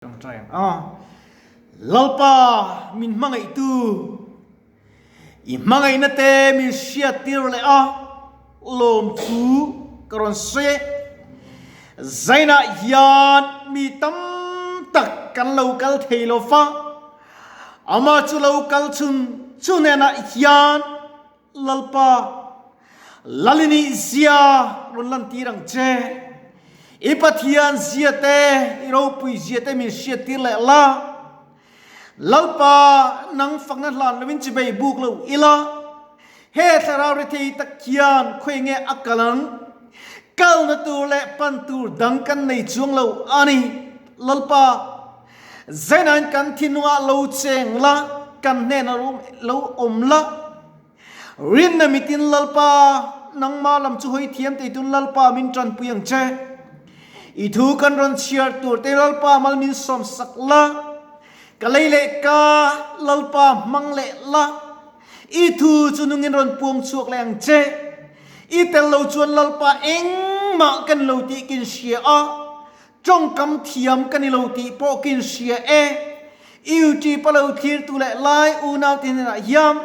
Ṭawngṭai ang a. Lalpa min hmangaihtu, i hmangaihna te min hriattir leh a, lawmthu ka rawn sawi e. Zainah hian mi tam tak kan lo kal thei lo fa, amah chu lo kal chhun chu hnenah hian Lalpa, Lalini zia rawn lantir ang che. I Pathian zia te, i ropui zia te min hriattir leh la. Lalpa, nang fakna hlan lovin chibei buk lo ila. He thlarau rethei tak hian khawi nge a kal ang? Kalna tur leh pan tur dang kan nei chuang lo a ni. Lalpa, Zeinain kan thinlungah lo cheng la, kan hnenah lo awm la. Rinna mitin Lalpa, nangmah lam chu hawi thiam teitun Lalpa min tanpui ang che. I thu kan rawn chhiar tur te Lalpa mal min sawmsak la, ka lei leh ka Lalpa hmang leh la. I thu chu nungin rawn puang chhuak leh ang che. I tel lo chuan Lalpa engmah kan lo tih kin hria a, Tawngkam thiam ka ni lo tih pawh ka inhria e. UT pa lo thlirtu leh lai unaute hnenah hian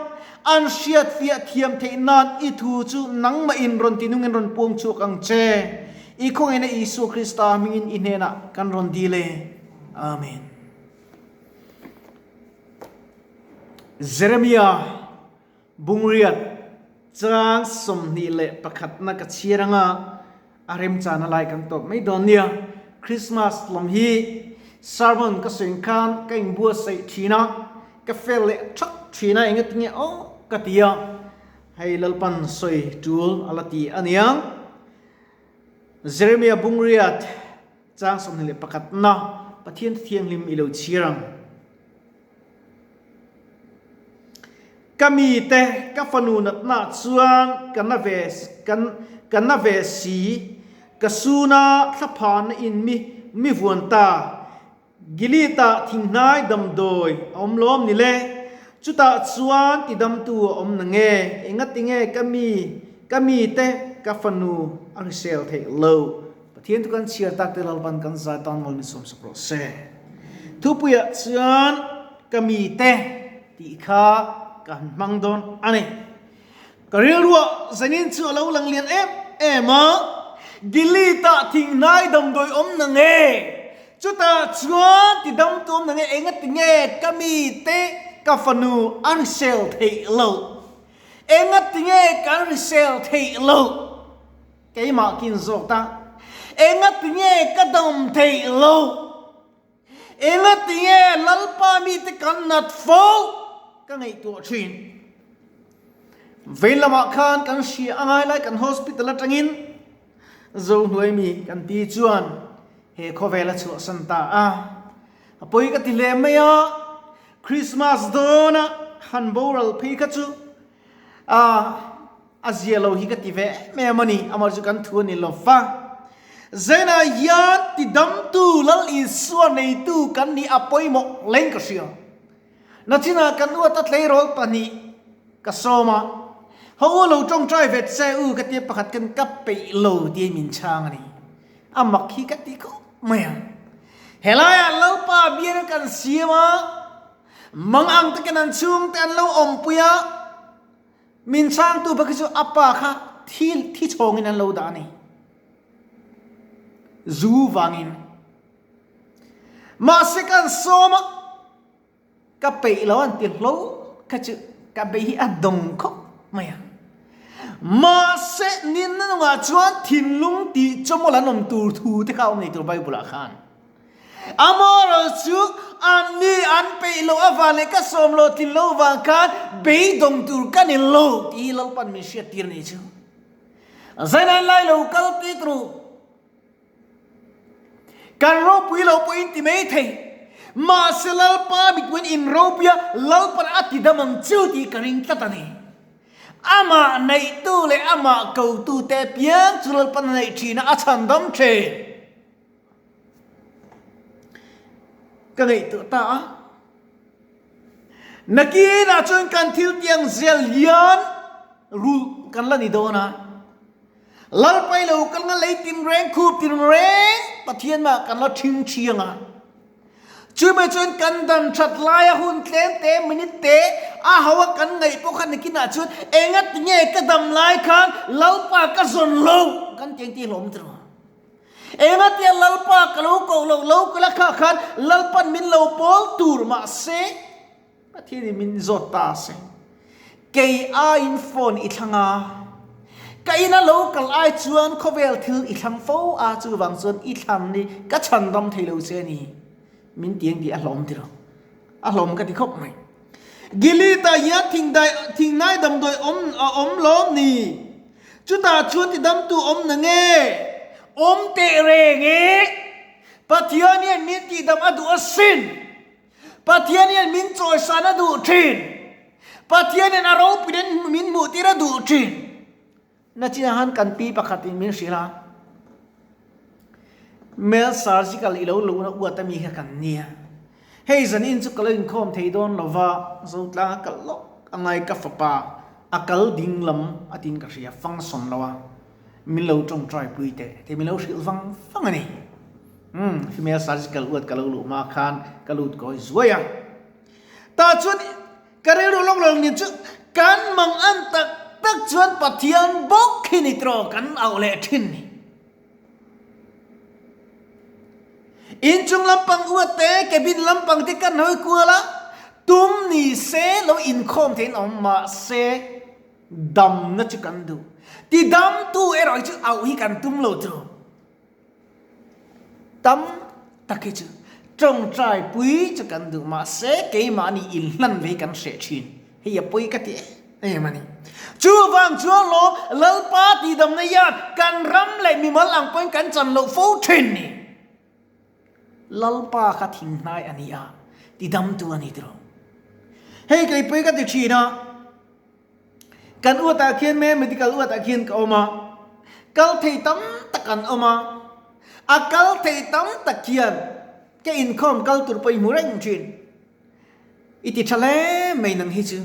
an hriatfiah thiam theih nan i thu chu nangmahin rawn ti nungin rawn puang chhuak ang che. I khawngaihna Isua Krista hmingin i hnenah kan rawn dil e. Amen. Jeremia Bungriat chang 21na ka chhiar anga a remchana lai kan tawp mai dawn nia. Christmas lam hi sermon ka sawi khan ka inbuatsaih thin a, ka fel leh thak thin a, engatinge aw ka ti a, hei Lalpan sawi tul a la ti a niang. Jeremiah Bungriat chang 21na Pathian Thianghlim i lo chhiar ang. Ka mite, ka fanu natna chuan ka na ve kan ka na ve si, ka suna thlaphana in mi mi vuan ta. Gilead-ah thinghnai damdawi a awm lawm ni le? Chutah chuan tidamtu a awm na nge? Engatinge ka mi ka mite ka fanu a hrisel theih lo? Pathian chu kan chhiar tak te Lalpan kan zai tan mawl min sawmsak rawh se. Thupuiah chuan ka mite tih kha ka han hmang dawn a ni. Ka rilruah zanin chu a lo lang lian em em a, Gilead-ah thinghnai damdawi awm na nge? Chutah chuan ti dam tu awm na nge? Engati nge ka mite ka fanu a hrisel theih loh? Engati nge kan hrisel theih loh? Keimah kin zawk ta. Engati nge ka dam theih lo? Engati nge Lalpa mite kan nat fo? Ka ngaihtuah thin. Vei lamah khan kan hria a ngai lai kan hospital atangin Zohnuai mi kan ti chuan he khawvel a chhuahsan ta a. A pawi ka ti hle mai a, Christmas dawna han boral phei kha chu a A zia lo hi ka ti ve em em a ni, amah chu kan thu a ni lo va. Zainah hian tidamtu Lal Isua neitu kan nih a pawimawh leng ka hria. Nachinah kan uat a tleirawl pahnih ka sawm a, Ho u lo tawngtai ve che u ka tia pakhat khan ka peih lo tiin min chhang a ni. A mak hi ka ti khawp mai a. Helaiah Lalpa bial kan siam a, mang ang takin an chhungte an lo awmpui a, Min chhangtu bak hi chu a pa kha thi thi chhawngin an lo dah a ni. Zu vangin. Mahse kan sawm a, ka peih lo an ti hlo kha chu ka bei hi a dawng khawp mai a. Mahse ninna nungah chuan thinlung tih chawmawl an awm tur thu te kha a awm nei tur Bible ah khan. Amaherawh chu anni an peih loh avang leh ka sawm loh tlin loh avang khan beidawng tur ka ni lo tih hi Lalpan min hriattir a nih chu. Zainain lai lo kal tit ru. Kan ropui lo pawhin ti mai thei. Mahse Lalpa mitmuin in ropui a, Lalpan a ti dam ang chu tih ka ring tlat a ni. Amah neihtu leh amah kotute piang chu Lalpan a neih thin a, a chhandam thin. Ka ngaihtuah ta a, nakinah chuan kan thil tiang zel hian rulh kan la ni dawn a, Lalpai lo kal nga lei tin reng khup tin reng Pathian mah kan la thing thiang a. Chumai chuan kan dam that laia hun tlem te, minute te a ho a kan ngaih pawh kha nikinah chuan engati nge ka dam lai khan Lalpa ka zawn lo kan ti ang tih hlawm tiraw. Engatia Lalpa ka lo koh loh lo kala kha khan Lalpan min lo pawl tur mahse Pathianin min zawt ta a se. Kei aiin phone i thlang a, ka ina lo kal ai chuan khawvel thil i thlang fo a, chuvang chuan i thlan hi ka chhan ram thei lo che a ni. Min ti ang tih a hlawm ti lo. A hlawm ka ti khawp mai. Gilead-ah hian thingdai thingnai damdawi awm a awm lawm ni? Chutah chuan tidamtu awm na nge? Awm teh reng e! Pathian hian min tihdam a duh asin! Pathian hian min chawisan a duh thin. Pathian hian a ropuiin min hmuhtir a duh thin. Nachinah han kan pi pakhatin min hrilh a, Male surgical i lo luhna uat ami kha kan nia. Hei zanin chu ka lo inkhawm thei dawn lo va, Zotlang a kalh lawk a ngai ka fapa a kal ding lam a tiin ka hria, function lo a min lo tawngtai pui teh tih min lo hrilh vang vang a ni. Umm, female surgical uat ka lo luh hma khan ka lut kawi zuai a. Tah chuan ka rilru lawk lawk nen chu kan mang an tak tak chuan Pathian bawk hi ni tiraw kan auh leh thin ni. Inchung lampang uat te, cabin lampang te kan hawi kual a, tum ni se lo inkhawm theiin awm mahse damna chu kan duh. Tidamtu erawh hi chu auh hi kan tum lo tiraw. Tam tak hi chu tawngtai pui chu kan duh mahse keimahni inhlan ve hi kan hreh thin. Hei a pawi ka ti em em a ni. Chuvang chuan lawm Lalpa tihdamna hian kan ram leh mimal ang pawhin kan chan loh fo thin ni. Lalpa kha thinghnai a ni a, tidamtu a ni tiraw. Hei kei pawi ka ti thin a. Kan uatah khian me medical uatah khian ka awm a, kal thei tam tak an awm a, a kal thei tam tak khian ka inkhawm kal tur pawh i hmu reng thin. I ti tha hle mai nang hi chu,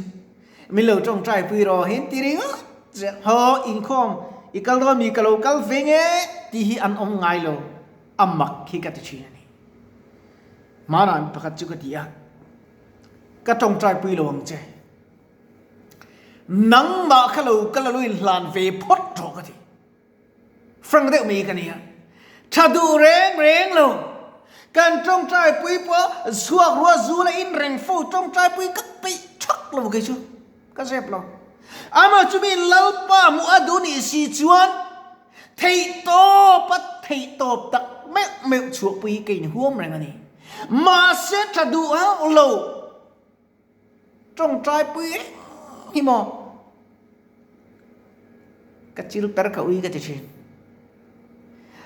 min lo tawngtai pui rawh hian ti ringawt che, haw inkhawm i kal dawn mi ka lo kal ve nge tih hi an awm ngai lo, a mak hi ka ti thin a ni. Hmanah mi pakhat chu ka ti a, ka tawngtai pui lo ang che. Nangmah kha lo kal a lo inhlan ve phawt rawh ka ti. Frank deuh mai ka nia. Tha duh reng reng lo. Kan tawngtai pui pawh chhuak rua zu la in reng fo tawngtai pui ka peih thak lo kei chu. Ka zep lo. Amah chu mi Lalpa hmuh a duh nih si chuan theih tawp a theih tawp tak meuh meuh chhuah pui ka inhuam reng a ni. Mahse tha duh hauh lo. Tawngtai pui reng hi maw? Ka chil per ka ui ka ti thin.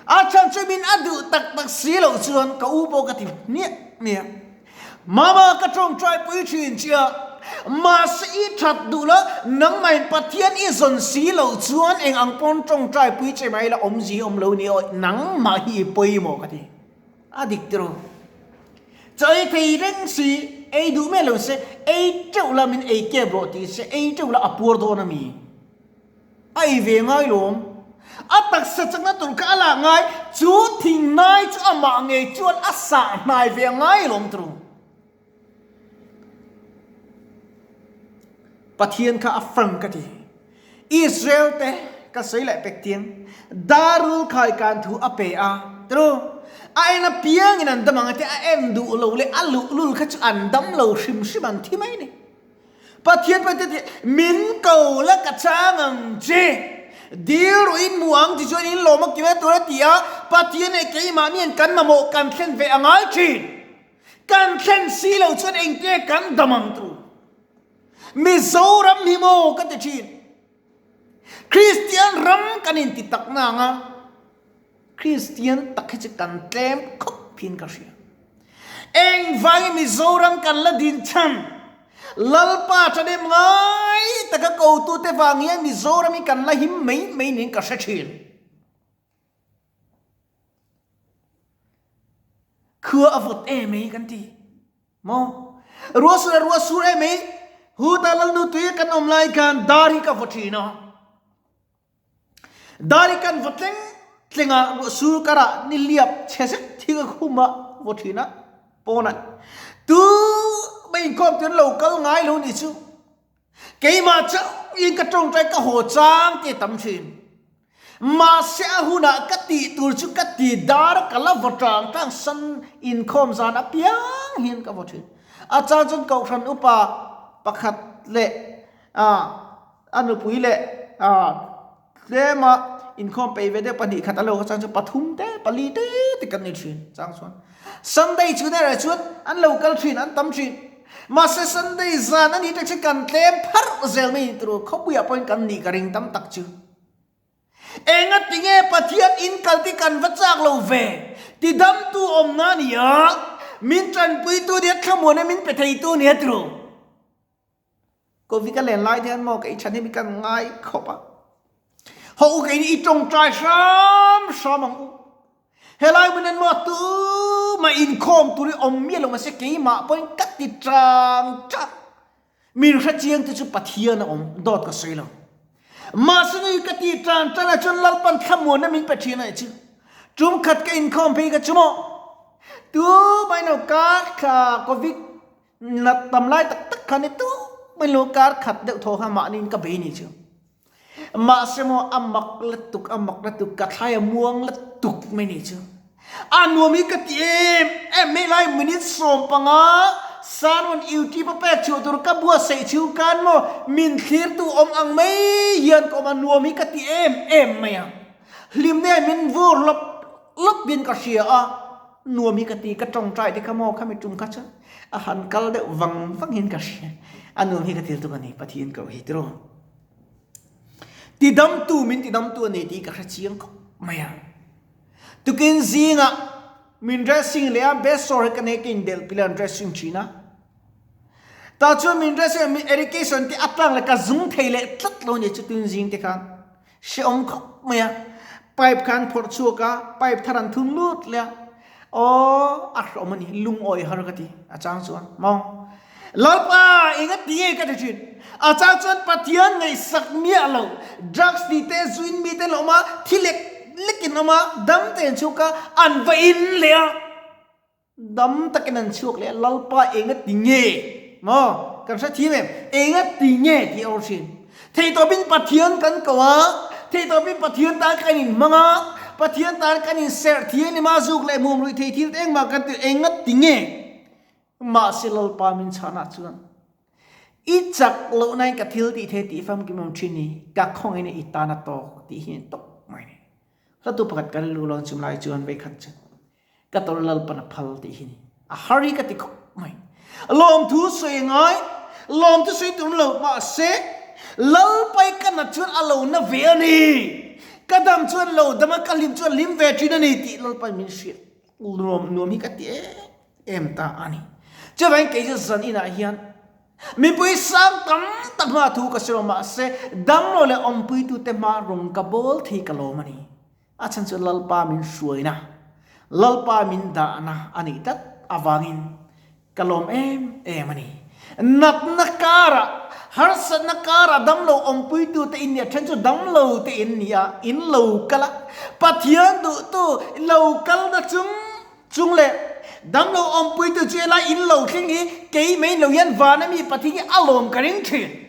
A chhan chu min a duh tak tak si loh chuan ka u pawh ka ti hmiah hmiah. Mama ka tawngtai pui thin che a, mahse i that duh la, nangmahin Pathian i zawn si loh chuan eng ang pawn tawngtai pui che mai la awmzi awm lo ni aw, nangmah hi i pawimawh ka ti. A dik tiraw? Chaw ei thei reng si, ei duh miah lo se, ei teuh la min ei kep rawh tih se, ei teuh la a puar dawn a mi? A ei ve ngai lawm. A taksa chakna tur kha a lak ngai, chu thinghnai chu amah ngei chuan a sah hnai ve a ngai lawm tiraw? Pathian kha a frank ka ti. Israel te ka sawi leh pek tiang. Darul khai kan thu a pe a. Tru. A en apiang in an dam ang a ti a en duh lo leh a luhlul kha chu an dam lo hrim hrim an thi mai ni. Pathian pawh te ti min ko la ka chang ang che. Dil rawh in hmu ang ti chuan in lawm a kim e tur a ti a. Pathian leh keimahni an kan mamawh kan thlen ve a ngai thin. Kan thlen si lo chuan engte kan dam ang tur? Mizoram hi maw ka ti thin. Kristian ram kan inti tak na ang a, Kristian tak hi chu kan tlem khawp hian ka hria. Engvangin Mizoram kan la din chhan? Lalpa thahnem ngai taka kotute vang hian Mizoram hi kan la him mai mai niin ka hre thin. Khua a vawt em mai kan ti maw? Ruah sur a ruah sur em mai, huta lalnu tui a kan awm lai khan dar hi ka vaw thin a, dar hi kan vaw tleng tleng a, ruah sur karah niliap chhe zet hi ka khum a vaw thin a. Pawnah tu mah inkhawm tur lo kal ngai lo nih chu. Keimah chauhin ka tawngtai ka haw chang tih a tam thin. Mahse a hunah ka tih tur chu ka ti dar a ka la vaw tang tang san inkhawm zan apiang hian ka vaw thin. A chang chuan Kohhran upa pakhat leh a nupui leh Tlema inkhawm peih ve deuh 2 khat a lo kha chang chu pathum te pali te te kan ni thin chang chuan Sunday chhun erawh chuan an lo kal thin an tam thin mahse Sunday zan a ni te chu kan tlem pharh zel mai ni tur khawpuiah pawhin kan nih ka ring tam tak chu enga tinge Pathian in kal te kan va chak lo ve tidamtu awmna a ni a min tanpuitu nia thlamuana min pe theitu nia tiraw. Covid a len lai te hian maw kei than hi mi kan ngai khawp a. Ho u kei ni i tawngtai hram hram ang u. Helai hmun hian maw tu mah inkhawm tur hi awm miah lo mahse keimah pawhin ka ti tang tang. Min hre chiang te chu Pathian a awm dawt ka sawi lo. Mahse nui ka ti tan tan ah chuan Lalpan thlamuanna min pe thin a nih chu. Tum khat ka inkhawm phei kha chu maw tu mah in lo kar thla Covid Nat tam lai tak tak kha ni tu mai lo kar khat deuh thaw kha mahni in ka bei ni chu. Mahse maw a mak lutuk a mak lutuk ka thlai a muang lutuk mai ni chu. A nuam hi ka ti em em mai lai minute 15 sermon YouTube a pek chhuah tur ka buatsaih chhung khan maw min thlirtu awm ang mai hian ka awm a nuam hi ka ti em em mai a. Hlimna hian min vur lawp lawp in ka hria a. Nuam hi ka ti, ka tawngtai te kha maw khami tum kha chuan a han kal deuh vang vang hian ka hria. A nuam hi ka til tuk a ni, Pathian koh hi tiraw. Tidamtu min tidamtu a ni tih ka hre chiang khawp mai a. Tukin zingah min dressing leh a, besawr hi ka nei ka indelh pilh a an dressing thin a. Tah chuan min dressing min education te a tlang leh ka zung thei leh tlat lo a ni chu tun zing te khan. Hrehawm khawp mai a, pipe kha an phawrh chhuak a, pipe thar an thun lut leh a, aw a hrehawm a ni, lungawi har ka ti a chang chuan maw Lalpa eng a ti nge ka ti thin, a chang chuan Pathian ngaihsak miah lo, drugs tih te zuin mi te an awm a, thi lek lek in awm a, dam te an chhuak a, an va in leh a. Dam takin an chhuak leh a, Lalpa eng a ti nge? Maw? Kan hre thiam em? Eng a ti nge tih a awr thin. Theihtawpin Pathian kan ko a, theihtawpin Pathian tan kan inhmang a, Pathian tan kan inserh thiang ni mah zuk leh hmuam ruih thei thil te engmah kan ti eng a ti nge? Mahse Lalpa min chhanah chuan i chak loh nain ka thil tih thei tih famkim awm thin ni, ka khawngin i tan a tawk tih hi a tawp mai ni. Hlatu pakhat kan lu lawn chum lai chuan veikhat chu ka tawrh Lalpan a phal tih hi ni. A har hi ka ti khawp mai. Lawmthu sawi ngai, lawmthu sawi tur lo mahse Lalpai ka nat chuan a lo na ve a ni. Ka dam chuan lo dam a, ka hlim chuan hlim ve thin a ni tih Lalpai min hriat nuam nuam hi ka ti em em ta a ni. Chuvangin kei chu zan inah hian mipui sang tam tak hma thu ka sawi lo mahse damlo leh awmpuitute hma rawng ka bawl thei ka lawm a ni. A chhan chu Lalpa min hruaina, Lalpa min dahna a nih tlat avangin ka lawm em em a ni. Natna karah, harsatna karah damlo awmpuitute in nia, then chu damlo te in ni a, in lo kal a, Pathian duhtu lo kalna chung chung leh damlo awmpuitu chu helai in lo thleng hi kei mai lo hian vana mi Pathian hi a lawm ka ring thin.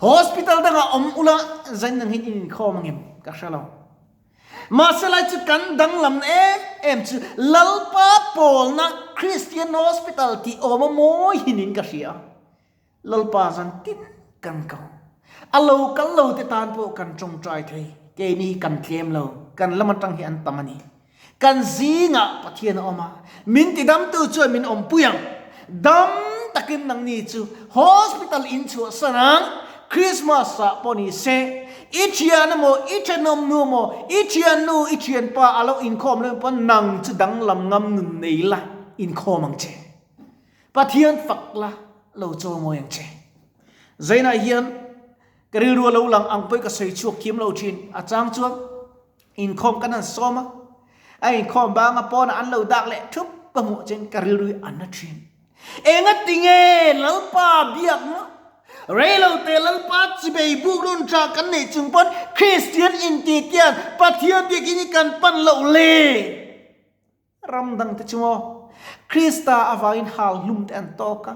Hospital dangah awm ula zain nang hian in inkhawm angem ka hre lo. Mahse lai chu kan danglam em em chu Lalpa pawlna Christian Hospital tih awm a mawi hin in ka hria. Lalpa zan tin kan ko. A lo kal lo te tan pawh kan tawngtai thei. Keini hi kan tlem lo, kan lam atang hi an tam a ni. Kan zingah Pathian a awm a, min tidamtu chuan min awmpui ang. Dam takin nangni chu hospital in chhuahsan ang, Christmas ah pawh ni se, i thian emaw, i thenawm nu emaw, i thiannu, i thianpa a lo inkhawm lo pawn nang chu danglam ngam nun nei la inkhawm ang che. Pathian fak la lo chaw mawi ang che. Zainah hian ka rilru a lo lang ang pawhin ka sawi chhuak thiam lo thin, a chang chuan Inkhawm kan han sawm a, a inkhawm banga pawnah an lo dak leh thup ka hmuh chuan ka rilru hi a na thin. Engatinge Lalpa biakna reilote Lalpa chibei buk run tha kan neih chung pawn Kristian intitian Pathian biakin hi kan pan loh le? Ram dang te chu maw Krista avangin hal hlum te an tawk a,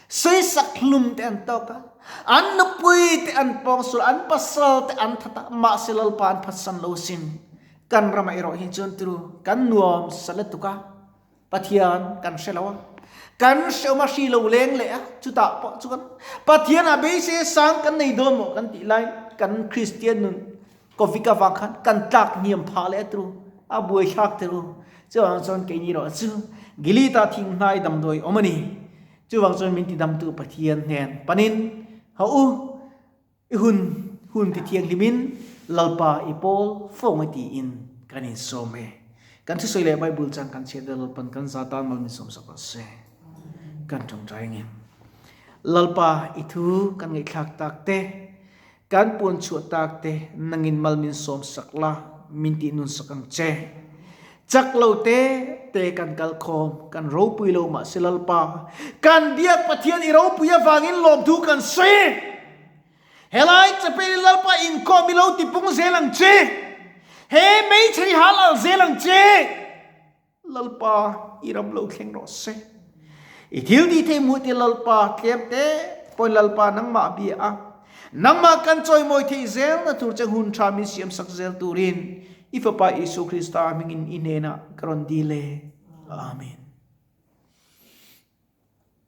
sawisak hlum te an tawk a, an nupui te an pawngsual, an pasal te an that a, mahse Lalpa an phatsan lo sin. Kan ramah erawh hi chuan turu kan nuam sa lutuk a, Pathian kan hre lo a, kan hreawm a hri lo leng leh a, chutah pawh chuan Pathian a beisei sang kan nei dawn maw kan tih laiin kan Kristian nun Covid avang khan kan tlak hniam phah leh a turu, a buai thlak turu. Chuvang chuan keini erawh chu Gilead-a thinghnai damdawi awm a ni. Chuvang chuan min tidamtu Pathian hnen panin, Haw u, i hun hun ti thianghlimin Lalpa i pawl fo nge tiin kan insawm e. Kan thusawi leh Bible chang kan chhiat deuh Lalpan kan za tan mal min sawmsak rawh se. Kan tawngtai nge. Lalpa i thu kan ngaihthlak tak te, Kan puan chhuah tak te nangin mal min sawm sak la, min tih nun sak ang che. Chak lo te te kan kal khawm, kan ropui lo mahse Lalpa, kan biak Pathian i ropui avangin lawmthu kan sawi. Helai chapel i Lalpa inkhawm i lo tipung zel ang che. He hmeichhe i hal al zel ang che. Lalpa, i ram lo thleng rawh se. I thil tih thei hmuh ti Lalpa, tlem te pawhin Lalpa nangmah a bia a. Nangmah kan chawimawi theih zel na tur che hun tha min siamsak zel turin i Fapa Isua Krista hmingin i hnenah ka rawn dil e. Amen.